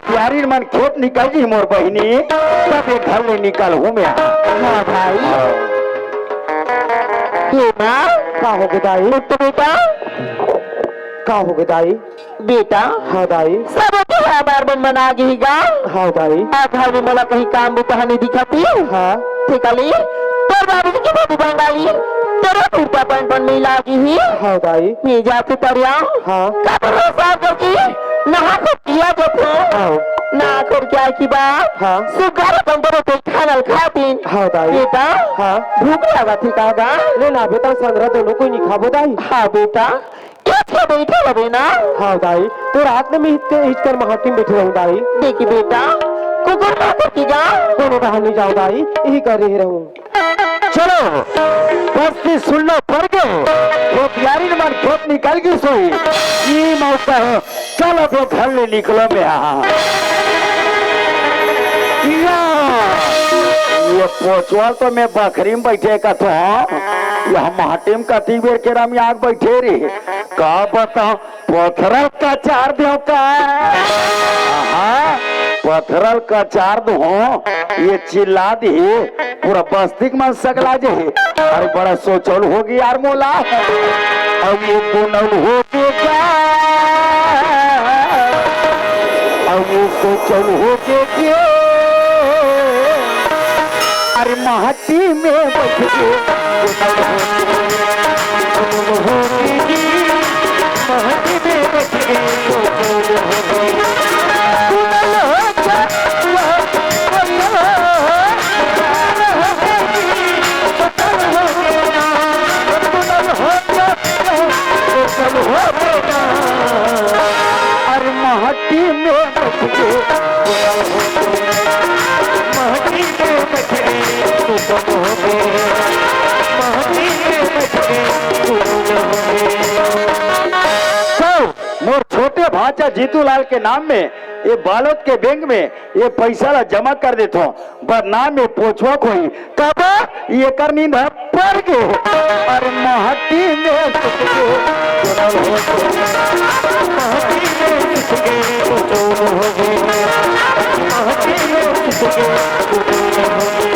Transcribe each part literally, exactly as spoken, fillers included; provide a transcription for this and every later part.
होशियारिन मन खेत निकल जी मोर बहिनी, तब ये घर ले निकल हूँ मैं। हाँ भाई। हाँ। हे माँ। का हो गे दाई? उठ तो बेटा। का हो गे दाई? बेटा। हाँ दाई। सब तो हमार मन मना गे ही गा। हाँ दाई। आ घर में मोला कहीं काम बुता नहीं दिखत ही। हाँ। ठीक है, तोर बाबूजी के धोती बंगाली, तेरे कुर्ता पैंट पन में लागी ही। हाँ दाई। ये जा तू परिया। हाँ। का भरोसा करके नहा को किया जो थे। हाँ। ना कर क्या की बात। हाँ। सुगर बंदर तो खानल खातीन। हाँ दाई। बेटा। हाँ। भूख लगा थी का गा? ले ना बेटा, संगरा दोनों कोई नहीं खाबो दाई। हाँ बेटा। कैसे बैठे रहे ना? हाँ दाई, तो रात में मैं इतने इचकर महाटी में बैठे रहूं दाई। देखी बेटा, कुकुर माकर की गा। कोनो कहा नहीं जाओ दाई, यही कर रहे रहूं। चलो, बस्ती सुन लो, पड़ गए। खेतियारी मन खेत निकल गई सोई। ई मौका है, चल अब घर ले निकलो मैं। हाँ। या, ये पोचवाल तो मैं बखरी में बैठे का था। यह माटी में कती बेर के राम आग बैठे रे। का बताओ, पथरल कचार देव का? हाँ, पथरल कचार दो, ये चिल्ला दी, पूरा बस्ती के मन सगला जे। अरे बड़ा सोचल होगी यार मोला, अब वो पुनल हो के का, अब वो सोचल हो के के। अरे महती में बैठ के, महती में बैठ के, अरे महती में बैठ के, महती में बैठ के, तू कब हो गए? महती में बैठ के, तू कब हो गए? तो मोर छोटे भांचा जीतू लाल के नाम में ये बालोद के बैंक में ये पैसा ला जमा कर देथो। बदनाम में पोछवा खोई, कब ये कर नींद ह पड़ गे। अरे महती में सुत गे, महती में सुत गे, तो चोर हो गे। महती में सुत गे, तो चोर हो गे।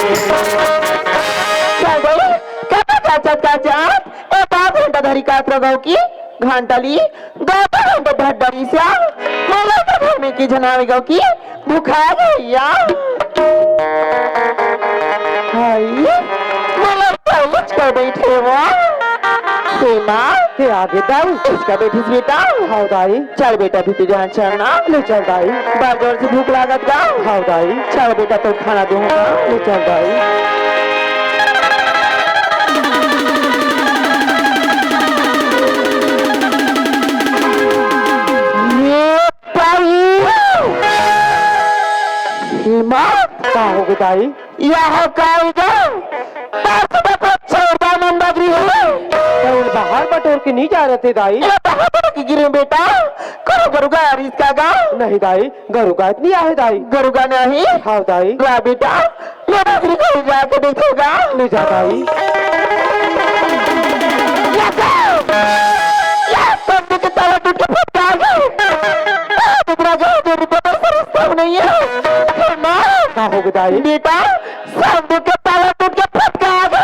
का गई? का, का, का, का, का, का? ए, का घंटा धरी कात रहो की? घंटा ली, गाता गाता भड्डा रिसा, मोला तो घर में की झनावे गो की भुखा गई या। हाय, मोला तो उठ कर बैठे हुआ। हे माँ। हे आगे दाऊ। उठ कर बैठिस बेटा। हाँ दाई। चल बेटा, भी तुझे चलना। ले चल दाई। बड़ जोर से भूख लागत गा। हाँ दाई। चल बेटा, तो खाना दूंगा। ले चल दाई। ये पाई। हे माँ। का हो गे दाई? यह का हो गे? पास में तो चौदह मन बगरी है। तो बाहर बटोर के नहीं जा रहे थे दाई। ये बाहर बटोर के गिरे बेटा। करो गरुगा रिस्का गा। नहीं दाई, गरुगा इतनी आहे दाई। गरुगा नहीं? हाँ दाई। ला बेटा, ले बकरी को जाके देखो गा। ले जा दाई। या तो, या तो मुझे ताला टूट के फट गया। आ, दूसरा जो, जो रुपये पैसे रिश्ता नहीं है। हे माँ। का हो गे दाई? बेटा, सब के ताला टूट के फट गया। का हो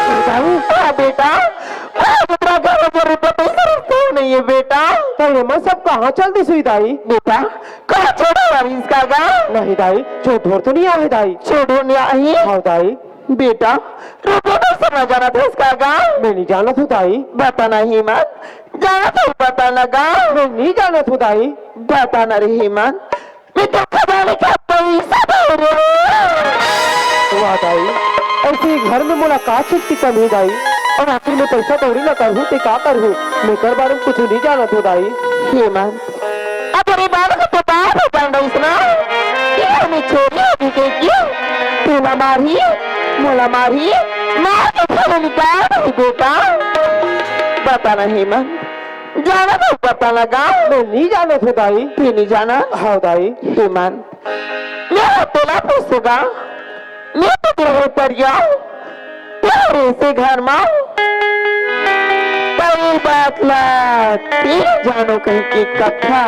गे दाई? हाँ बेटा, आ, दूसरा जो, जो रुपये पैसे रिश्ता नहीं है बेटा। तो ये मैं सब कहाँ चल दी सुई दाई? बेटा, का छोड़ा वाली इसका गा? नहीं दाई, चोट होर तो नहीं आहे दाई। चोट होर नहीं आहे? हाँ दाई। बेटा, रुको तो समझ जाना था इसका गा। मैं नहीं जानत हूँ दाई। बता ना हेमंत, जाना था बता ना गा। मैं नहीं जानत हूँ दाई। बता ना रे हेमंत, मैं तो खजाने का पैसा दे रहे। वाह दाई, ऐसे ही घर में मोला का चीज की कमी दाई? और आखिर में पैसा कौड़ी ना करहूँ ते का करहूँ? मैं कर बारे में कुछ नहीं जानत हूँ दाई। हेमंत, अब रे बालक तो बाप बन रही सुना। ये हमें छोरी होगी के क्यों? तू ना मारी, मोला मारी, मार के घर निकाल दे बेटा। बता ना हेमंत, जाना तो पता लगा। मैं नहीं जाना था दाई। तू नहीं जाना? हाँ दाई। हेमंत, मैं तेरा पूछूंगा। मैं तो तेरे ऊपर जाऊं, तेरे से घर में कई बात ला, तेरे जानो कहीं की कथा।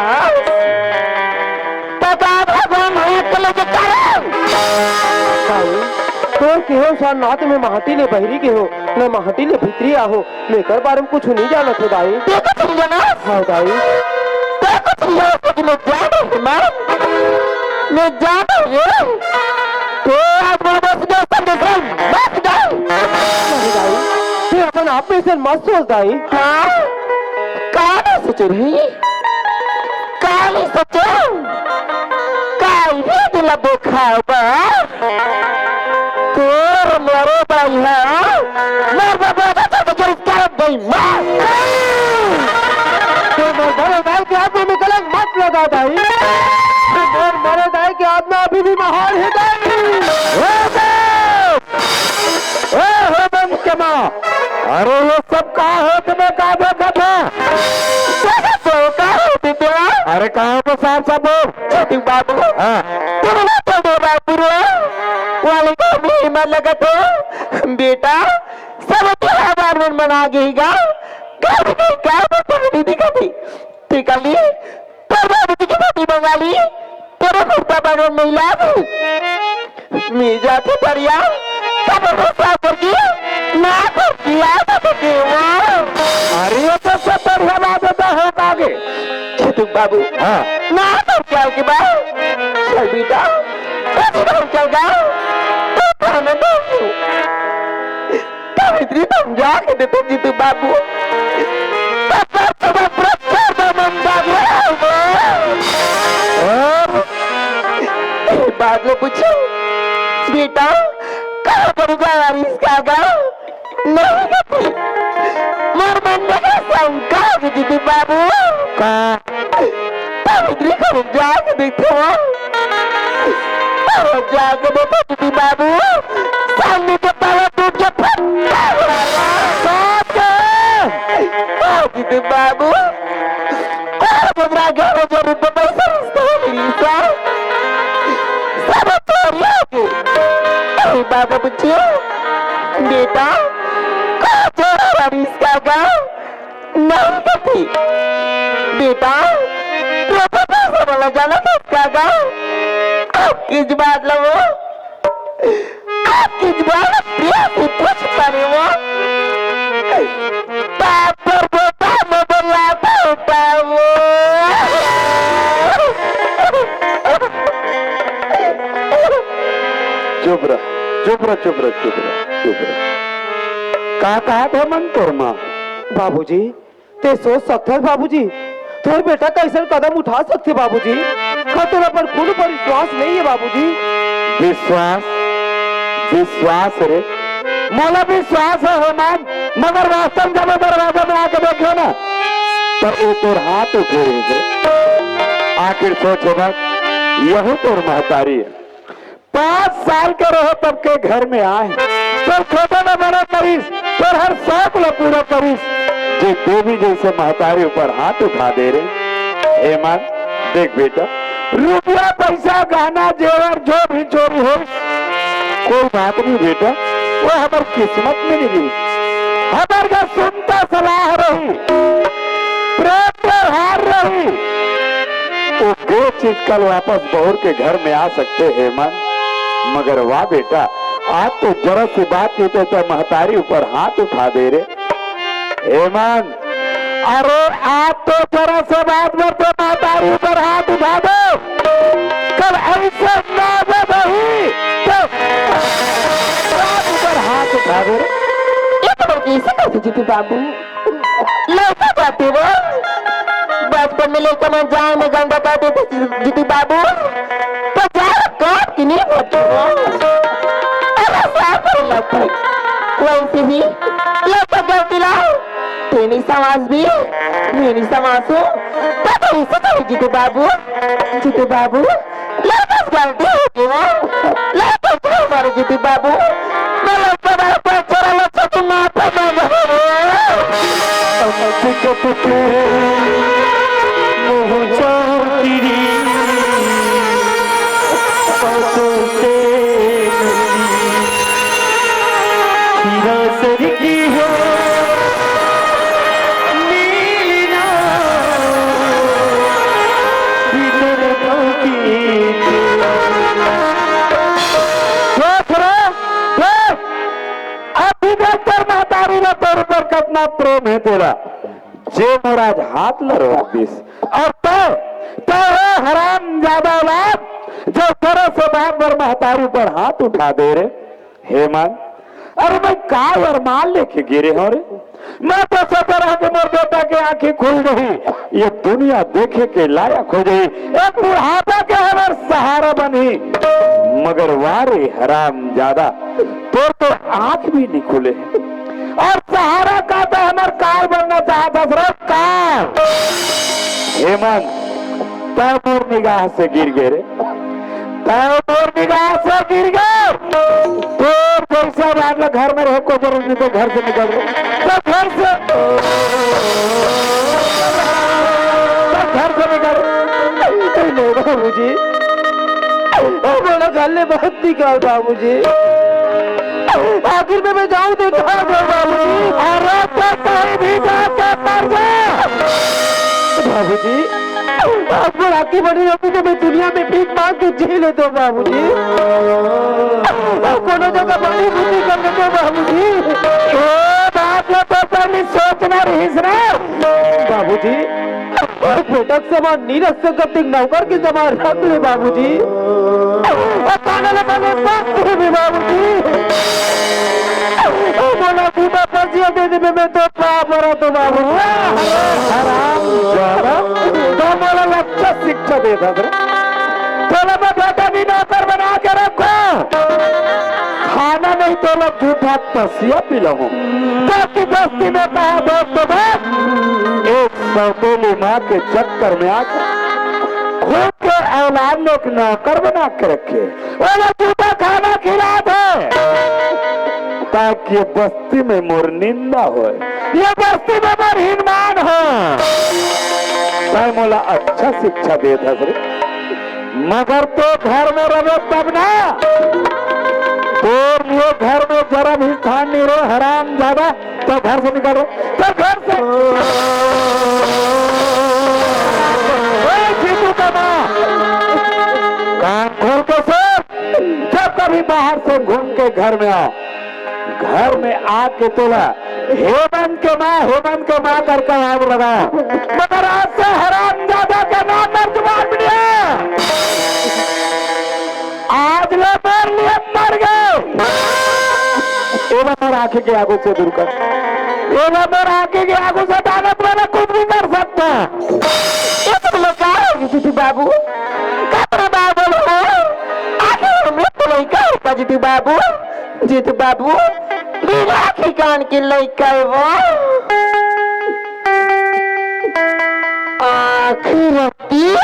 के कारण। दाई, तोर केहे अनुसार ना तो मैं महटी ले बहिरी गेहों, न महटी ले भीतरी आहों, मैं एकर बारे में कुछु नहीं जानत हों दाई। तैं कुछु नहीं जानस? हाँ दाई। तैं कुछु नहीं जानस, लेकिन मैं जानत हों, मैं, मैं जानत हों। तैं आज मोर बस में संग संग बस दाई। नहीं दाई, तैं अपन आप में से मत सोच दाई। हाँ? का नहीं सोचे रही? काली सचो, काली दिल दुखावा। तोर मरे दाई हा, मर बाबा का तो जरूर कर दई मार। तो मर मरे दाई के आत्मा में कलंक मत लगा दाई। तो मर मरे दाई के आत्मा अभी भी महान है दाई। हो गए। ए हेमंत के माँ, अरे ये सब का होत में का देखत हे? देखत हो, का होत हे तेरा? अरे कहाँ को साफ साफ बोल। छोटू बाबू। हाँ। तोरा तो दो बाबू रो। वाले को भी हिम्मत लगत हो। बेटा, सब त्योहार में मना गई गा। घर में का पानी दिखाती। ठीक है, तोर बाबूजी के धोती मंगा ली, तोरे कुर्ता बगल में ला दी। मी जाथे परिया, सब लोग साफ करके, ना करके आ जाते देवा। अरे, ये तो सब बढ़िया बात होता है आगे। छेतु बाबू, हाँ। ना करके आओ के बाद, चल बेटा, कभी घर चल जाओ, तो घर में बैठ जाओ। कवित्री, तुम जाके देखो जीतू बाबू। पत्थर से पत्थर से नंदा गया है। और ये बात लो पूछो, बेटा, कहाँ पर गया रिश्ता का? नहीं गई। मोर मन में शंका है जीतू बाबू। का? पवित्री को जाके देखो। अरे जाके देखो जीतू बाबू, सामने के ताला टूट के फट गया। बाप रे! ओ जीतू बाबू, और हमरा घर में जरूर तो पैसा रिश्ता हो गई सा। सब चोरी हो गई। अरे बाबू बच्चों, बेटा, कहाँ चोरा रिश्ता का? नहीं कथी। बेटा, तू तो पैसा वाला जाना था इसका गाँव। अब किस बात लो वो? अब किस बात प्रिया से पूछ पड़े वो? पाप पर बेटा में बोला था वो। चुप रह, चुप रह, चुप रह, चुप रह, चुप रह। का कहा था मन तोर माँ? बाबूजी, ते सोच सकथस बाबूजी, तोर बेटा कइसन कदम उठा सकथे बाबूजी? का तोर अपन खुद ऊपर विश्वास नइ हे बाबूजी? विश्वास? विश्वास रे, मोला विश्वास हे हेमंत, मगर वास्तव में जब दरवाजा में आके देखे ना, त वो तोर हाथ उठे रहिथे। आखिर सोच हेमंत, यहू तोर महतारी हे। पाँच साल के रहे तब के घर में आए, तोर छोटे में बड़ा करिस, तोर हर शौक ला पूरा करिस। जे देवी जइसे महतारी ऊपर हाथ उठा दे रे। हेमंत, देख बेटा, रुपया, पैसा, गहना, जेवर जो भी चोरी होइस, कोई बात नहीं बेटा, वो हमर किस्मत में नइ रहिस। हमर घर सुनता सलाह रही, प्रेम व्यवहार रही, वो बेच चीज कल वापस बहुर के घर में आ सकथे हेमंत। मगर वाह बेटा, आज तो जरा सी बात की तो, तो महतारी ऊपर हाथ उठा दे रे। हेमंत, अरे आज तो जरा सी बात में तो महतारी ऊपर हाथ उठा दे। कल अइसे ना नहीं तो ऊपर हाथ उठा दे रे। ये तो बड़की से कैसे जीतू बाबू? लौका जाते वो। बचपन में लौका में जाए में गंदा कर देते जीतू बाबू। तो जा काम की नहीं होती वो। अरे साफ कर लौका। वैसे ही लौका गलती लाओ। तेरी समाज भी, मेरी समाज हो। पता नहीं से करेगी जीतू बाबू। जीतू बाबू। लौका गलती होगी वो। लौका क्यों मारेगी जीतू बाबू? मैं लौका मारे पर चोरा लौका तुम मार पर मार। मुँह चाहती री, बातों से हीरा सरगी हो, नीला भीतर बाकी के। ऊपर कतना प्रेम हे तेला, जे मोर आज हाथ ल रोक दिस। अउ तैं, तैं हे हरामजादा औलाद, जो सरस बाप बर महतारी ऊपर हाथ उठा दे रे। हेमंत, अरे मैं का अरमान लेके गिरे हंव रे? मैं तो सोचे रहेंव कि मोर बेटा के आंखी खुल जाही, ये दुनिया देखे के लायक हो जाही, एक बुढ़ापा के हमर सहारा बनही। मगर वाह रे हरामजादा, तोर तो आंख भी नहीं खुले हे। अउ सहारा का तो हमर काल बनना चाहत हस रे, काल। हेमंत, तैं मोर निगाह से गिर गे रे, तैं मोर निगाह से गिर गे। तोर जइसे औलाद ला घर में रहे को जरूरत नहीं, तो घर से निकल रे। तो घर से, तो घर से निकल। नहीं, बाबूजी, मोला घर ले बाहर निकाल बाबूजी। आखिर में मैं जाऊं तो कहां जाऊं बाबूजी? अरे तो कहीं भी जाके मर जा। बाबूजी, आप बुढ़ापे बने रहोगे तो मैं दुनिया में भीख मांग के जी लेता हूं बाबूजी। कोनो जगह बड़ी बुद्धि कर लेता हूं बाबूजी। ए बात ला तो पहले सोचना रहिस ना। बाबूजी, बेटा के समान नहीं रख सकत, एक नौकर के समान रख ले बाबूजी। अउ काना ले बने बात भी बाबूजी। अउ मोला बूता फंसिया दे देबे, मैं तो पाप भरा तो बाबू। हरामजादा, तो मोला अच्छा शिक्षा देत हस रे। तोला मैं बेटा भी नौकर बना के रखूं, खाना नहीं तो मैं जूठा तसिया पिलाऊं। ताकि बस्ती में कहा दोस्त बस एक सौतेली माँ के चक्कर में आके खुद के औलाद में एक नौकर बना के रखे, ओला जूठा खाना खिला दे, ताकि ये बस्ती में मोर निंदा होय, ये बस्ती में मोर हिनमान हो। तैं मोला अच्छा शिक्षा देत हस रे, मगर तैं घर में रहे तब ना, तोर लिए घर में जरा भी स्थान नहीं रहे, हरामजादा। तो घर से निकल रे, तो घर से। ए जीतू का माँ, कान खोल के सुन, जब कभी बाहर से घूम के घर में आओ, घर में आके तोला हेमंत के माँ, हेमंत के माँ करके आग लगाओ, मगर आज से हरामजादा के नाम पर जुबान मिलिया। आज ले मोर लिए मर गे। एला मोर आंखी के आगू से दूर कर। एला मोर आंखी के आगू से डाले, तू एला कुछ भी कर सकता। ये तो मैं का हो गई जीतू बाबू? का तेरे बाबू हो? आखिर हमरे तो नहीं कर पा जीतू बाबू। जीतू बाबू, बिना ठिकान के लइका है वो। आखिर तीस।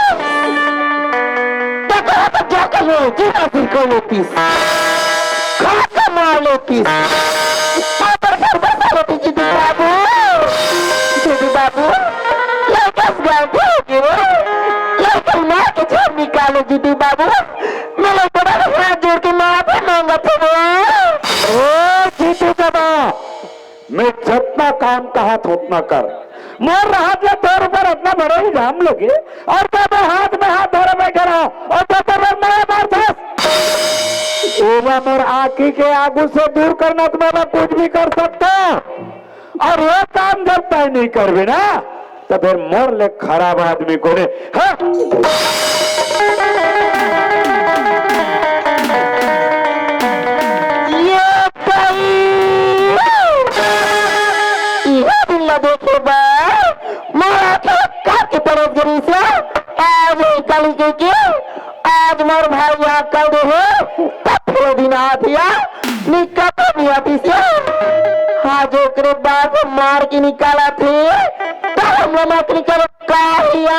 टकरा तो जाकर लो, जीना सिर को लेतीस। खाका मार लेतीस। पापर कर बसा लेती जीतू बाबू। जीतू बाबू, लड़का से गलती हो गई वो। लड़का मार के छोड़ निकालो जीतू बाबू। मैं लड़का बाबू हाथ जोड़ के माफी मांगा था वो। ओ जीतू बाबा, मैं जतना काम कहत हों ओतना कर। मोर रहत ले तोर ऊपर अतना बड़े इल्जाम लगे अउ तैं हाथ में हाथ धरे बैठे रहो अउ तैं मोला मारथस। एला मोर आंखी के आगू से दूर करना तो मैं कुछ भी कर सकता हूँ। अउ वो काम जब तैं नहीं करबे ना, त फेर मोर ले खराब आदमी कोने। हाँ? ये भाई, इहे दिन ला देखे बर मोर आँखी काट के तरस गिरी से। आज ही कल के, के आज मोर भाई यहाँ कल दे हो, तब फिर दिन आत या निकल भी आती से। हाँ, जो ओकरे बाद मार के निकाला थे, तब हम लोग नौकरी करो। काहिया?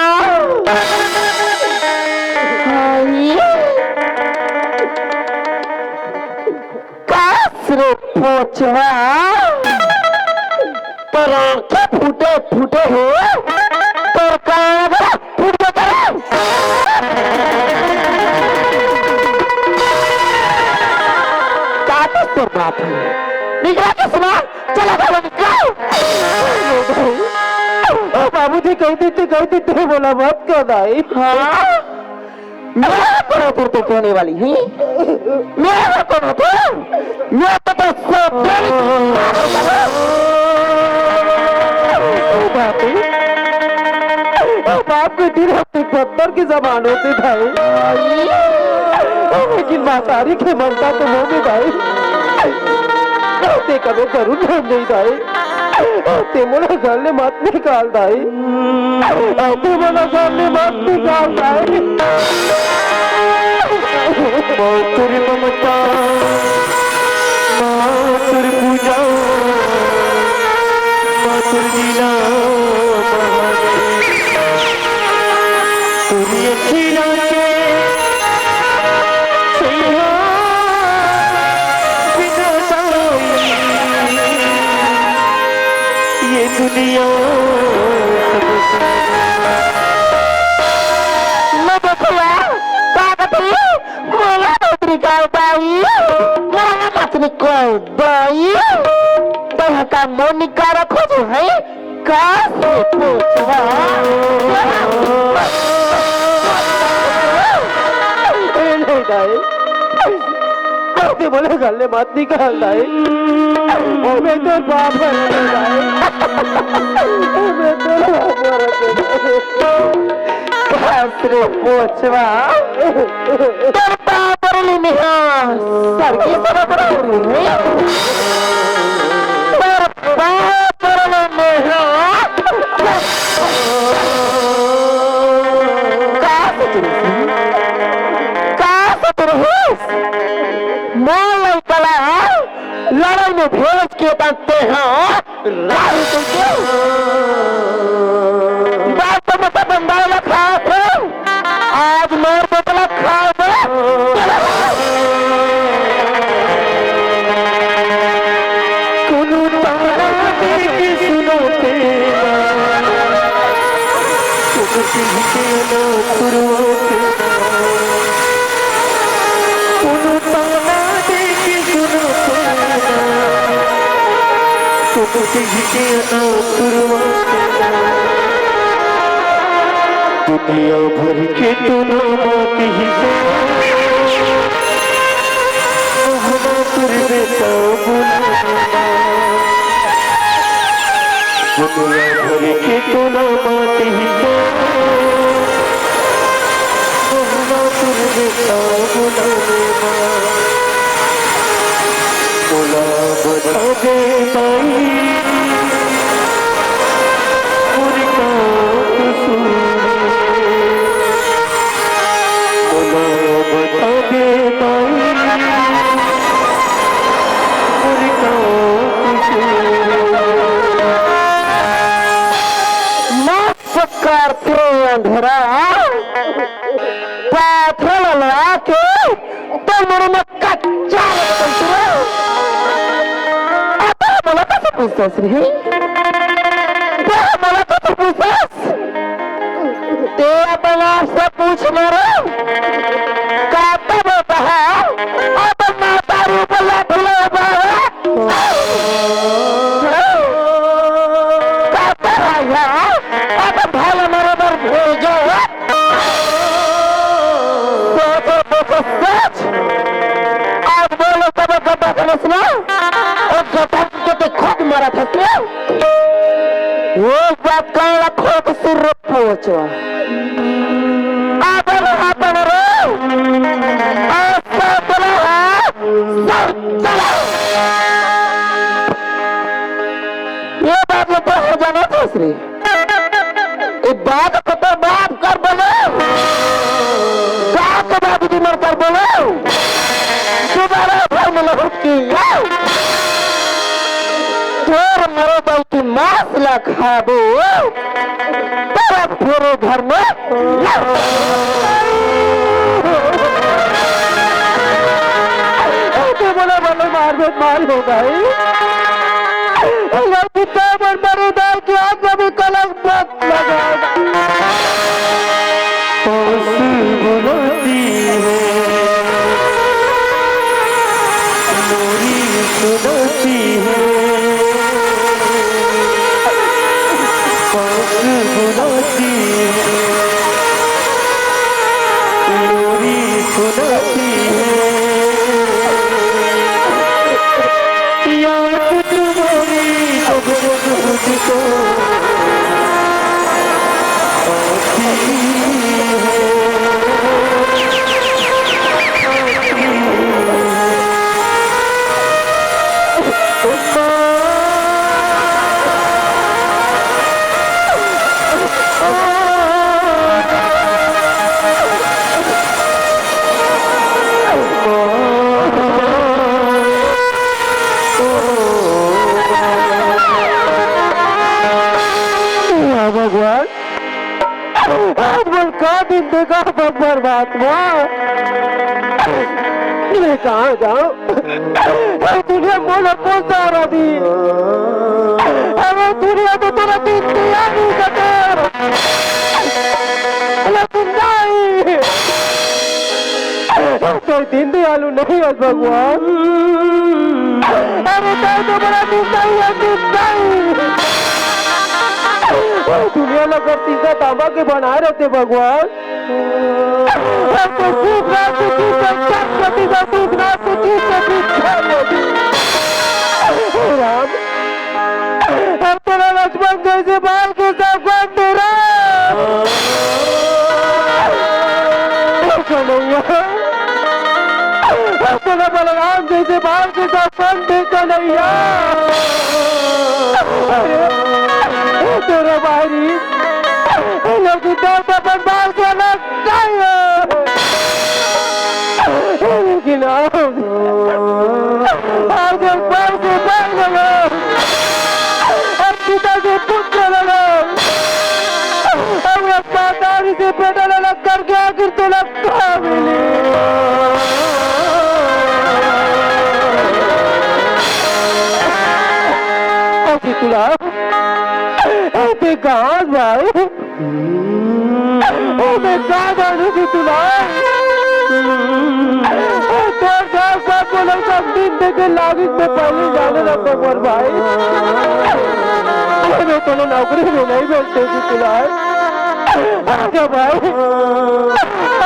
आई? कास रे पोचवा, तोर आँखें फूटे फूटे हो, तोर कान फूट गए। का तो तोर बात है? निकला के सुना। चला भाई, निकल। ओ बाबूजी, कह देते, कह देते, बोला मत कर दाई। हाँ? मैं कौन हूँ तेरे को कहने वाली, हम्म? मैं कौन हूँ? मैं तो, तो सब बाप के दिल ह तो पत्थर के समान होथे भाई, लेकिन महतारी के ममता तो मोह में भाई, ते कभू करू नहीं भाई। ते मोला घर ले मत निकाल दाई, ते मोला घर ले मत निकाल दाई। मातुर ममता, मातुर पूजा, मातुर जीना बहाने। तोरी अखियाँ के सैया बिना दाई, ये दुनिया मैं देखला का कथी? मोला नौकरी का बाई, मोला नौकरी का बाई। तोह का मोर निकारा खोजो है, का से पूछवा? ए, नहीं दाई, ते मोला घर ले मत निकाल दाई। मैं तोर बाप हरँव दाई, मैं तोर बाप हरँव। का से पूछवा? तोर बाप बर ले मेहा सरगी सब करो। तोर बाप बर ले मेहा। का सोच रहिस? का सोच रहिस? मोर लइका ला लड़ाई में भेज के तक ते हा राहु तुमके। बाप तो मत बंदा ला खात है, आज मोर बेटा ला खाए दे। कोनो ताना दे के सुनो तेरा, तुम किसी के ना तुरवो तेरा। कोनो ताना दे के सुनो तेरा, तुम किसी के ना तुरवो तेरा। दुनिया भर के तू ना मात ही से, मोहना तुर बेटा बुलाना। दुनिया भर के तू ना मात ही से, मोहना तुर बेटा बुलाना। मोला बता दे दाई, मोर का कसूर? मोला बता दे दाई, मोर का कसूर? माफ करथे अंधरा, पाथर ला के तोर मुड़ी में कच्चा लगा तुरंत। अब मोला कइसे पूछथस रे? ते मोला कइसे पूछथस? ते अपन आप से पूछ ना रे। का तो बेटा है, अपन महतारी ऊपर लाठी लगा है। का तो भाई है, अपन भाई ला मारे बर भेजो। सोचो, सोचो, सोच। आज बोलो तब गड्ढा खनस ना, और गड्ढा के तो खुद मरा था ना। वो बात कहला खोट सिर रे पोचवा। अपन, अपन रे, ऐसा चला है, सब चला। ये बात ये तो हो जाना था श्री। ए बात को तो माफ कर बोलो। का के बात भी मत कर बोलो। दोबारा फिर मिलो की। तोर मरे जाई की मांस ला खाबो। तब फिर घर में ते बोला, बोलो, मार, मार हो गई। लड़की तो मन मरे दाई की आग में भी कलंक मत लगाएगा। पास बुलाती है, लोरी सुनाती है, पास बुलाती है, लोरी सुनाती है। याद तुम्हारी जब जब मुझको का बब्बर बात बा? मैं कहाँ जाऊँ? ए दुनिया मोला कोन सहारा दी? अरे दुनिया तो तोला दीन दयालु कथे। लेकिन नहीं। तोर दीन दयालु नहीं हे भगवान। अरे तैं तो बड़ा निर्दयी हे, निर्दयी। दुनिया ला अगर शीशा तांबा के बनाए रहिते भगवान, अब तो सूखना सूखी से चटपटी से सूखना सूखी से भी खाई होगी। हे राम, अब तोला लक्ष्मण जैसे बाल के साथ बांध दे रहा। हे कन्हैया, अब तोला बलराम जैसे बाल के साथ बांध दे कन्हैया। अरे, हे तोरा भाई, लेकिन दर्द अपन बाल से अलग नहीं है। लेकिन आप, आप जब बाल से बाल लगा, अब पिता से पुत्र लगा, अब एक महतारी से बेटा लगा करके आखिर तोला का मिली? अजी तुला, अबे कहाँ भाई? ओ मैं का जानू कि तुला, ओ तोर साथ साथ बोले सब दिन देखे लागिस में पहले जाने ना तो मोर भाई। अरे तोला नौकरी में नहीं बैठते कि तुला। आजा भाई।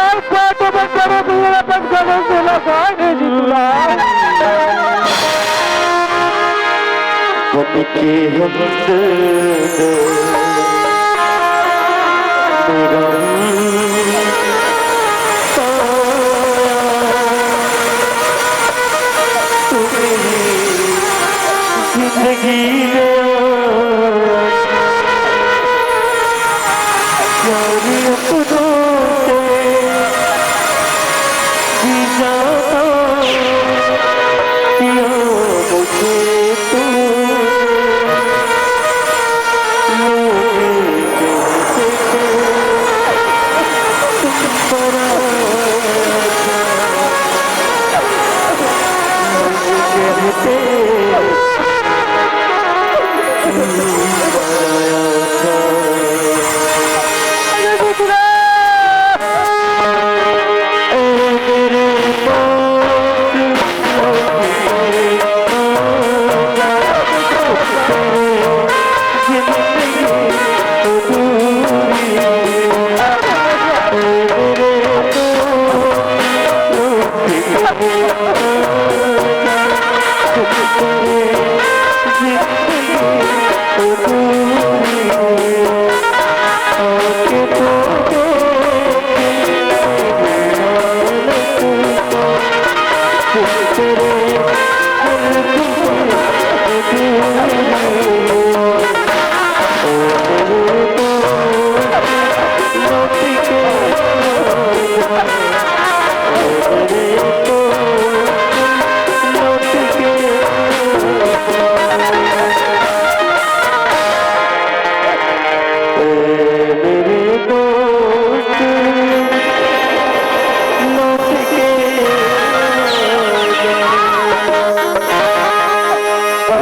आज बात में करे भी अपन गले से लगा दे जी तुला। बन के हम दर्द मेरा तू मेरी जिंदगी में प्यार अपनों से भी ज्यादा पिया मुझे तू।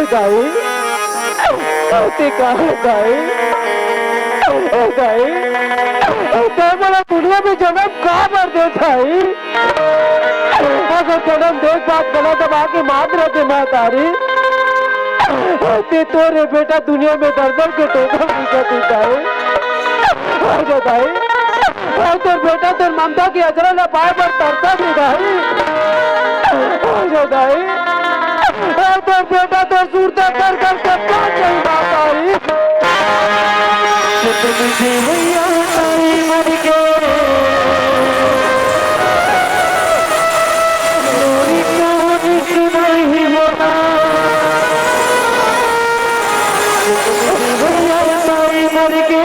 दाई, ते का हे दाई? ओ दाई, तैं मोला दुनिया में जनम काबर दे दाई? अगर जनम देख बात गला दबा के मात रहे महतारी, ते तोरे बेटा दुनिया में दर दर के टोका पीछा तू दाई। अरे दाई, अरे तोर बेटा तोर ममता के अचरा ला पाए बर तरसत हे दाई। अरे दाई, अरे तोर बेटा तोर सुरता कर कर के बात नहीं बात आई। तुम जीवैया ताई मर के लोरी कहानी सुनाई होना। भैया ताई मर के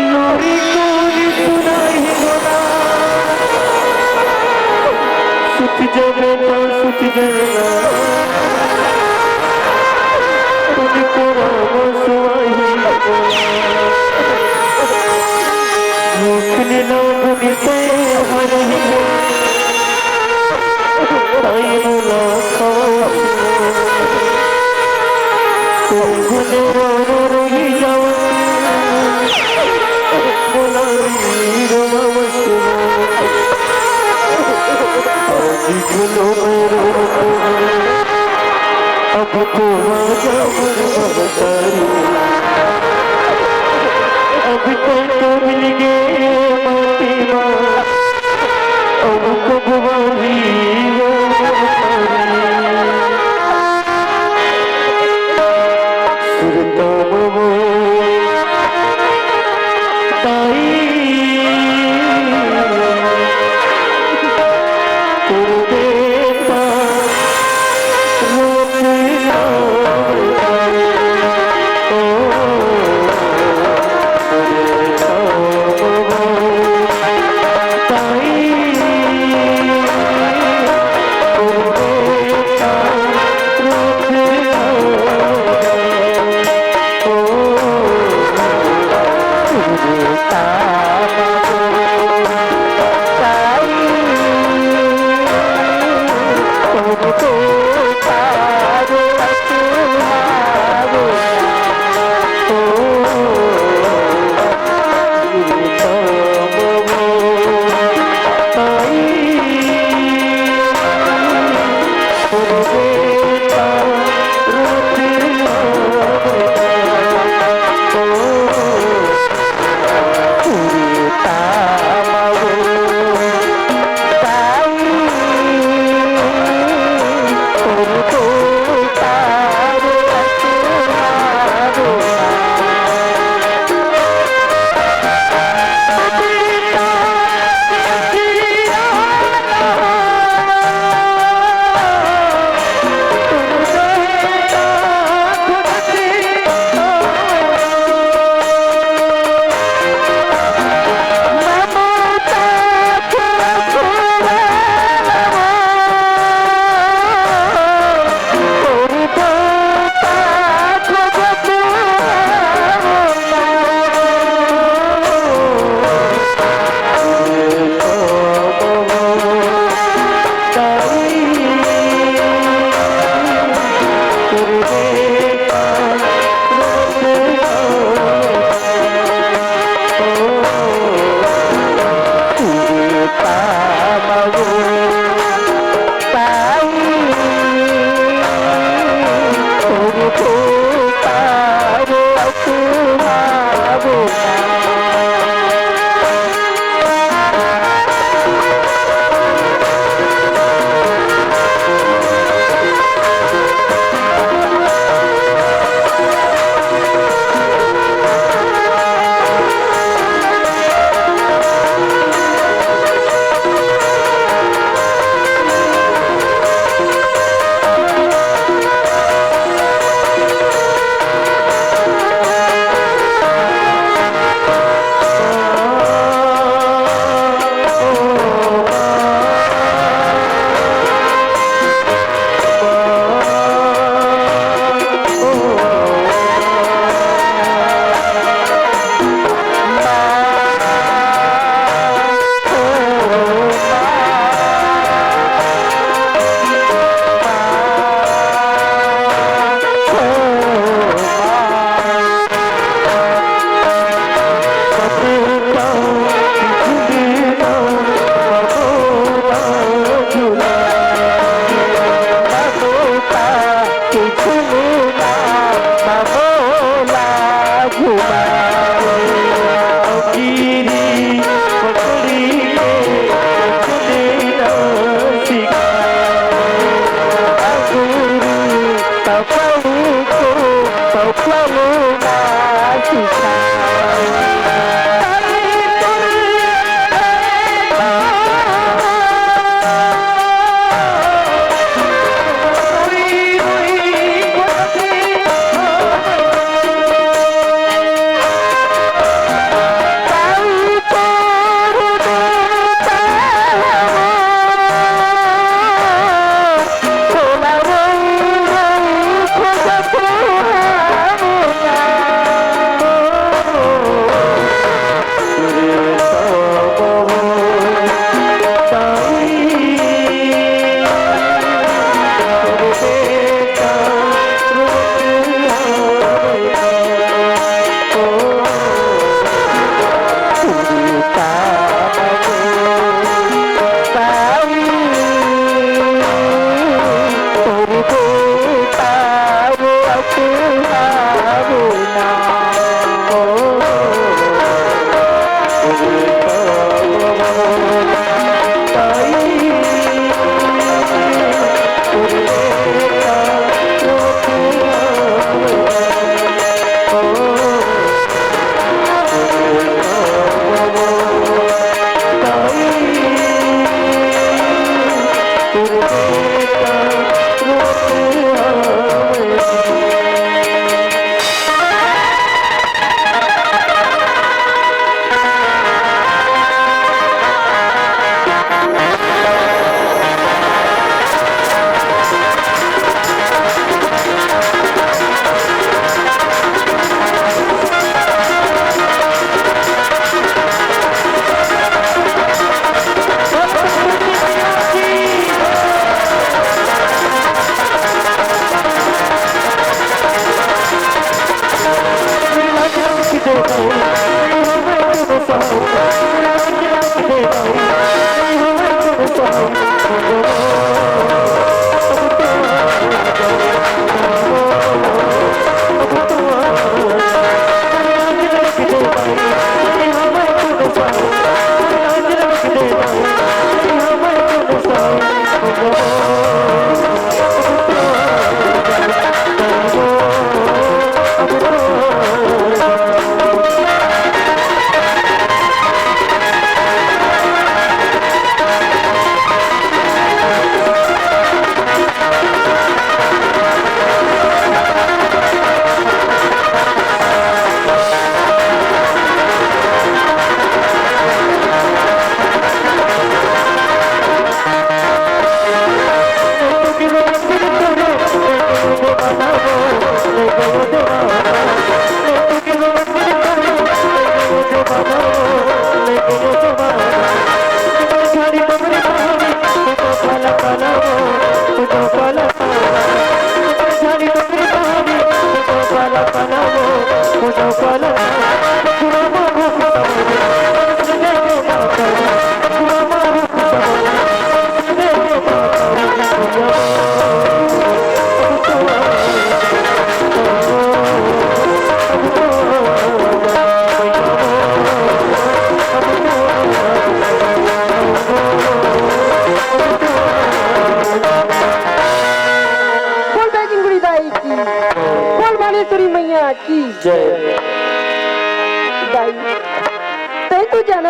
लोरी कहानी सुनाई होना। सुत जा बेटा, सुत जा। तुझको राम सुहाई। अपने लोग मिलते हर ताई मुलाकात। तुम गुने रो रो रही जाओ, बोला री रो मत। आज गुनो में रो अब तो आजा मोर महतारी, अब तो, तो मिल गए माटी माँ।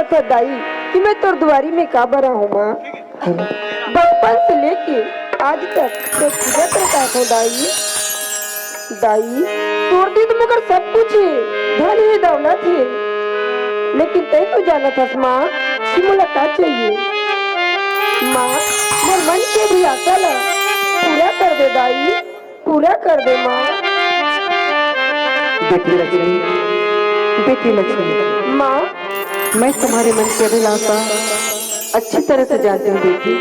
था दाई कि मैं तोर दुआरी में काबर आहूं माँ। बचपन से लेके आज तक मैं पूजा करत आत हूँ दाई। दाई, तोर दे तो मोकर सब कुछ हे, धन हे, दौलत हे, लेकिन तैं तो जानत हस माँ कि मोला का चाहिए। माँ, मोर मन के अभिलाषा ला पूरा कर दे दाई, पूरा कर दे माँ। बेटी लक्ष्मी, बेटी लक्ष्मी, माँ, मैं तुम्हारे मन की अभिलाषा अच्छी तरह से जानती हूँ बेटी,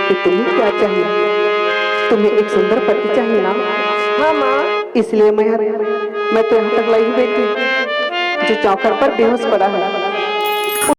कि तुम्हें क्या चाहिए। तुम्हें एक सुंदर पति चाहिए ना? हाँ माँ। इसलिए मैं, मैं तो यहाँ तक लाई हूँ बेटी, जो चौखट पर बेहोश पड़ा है।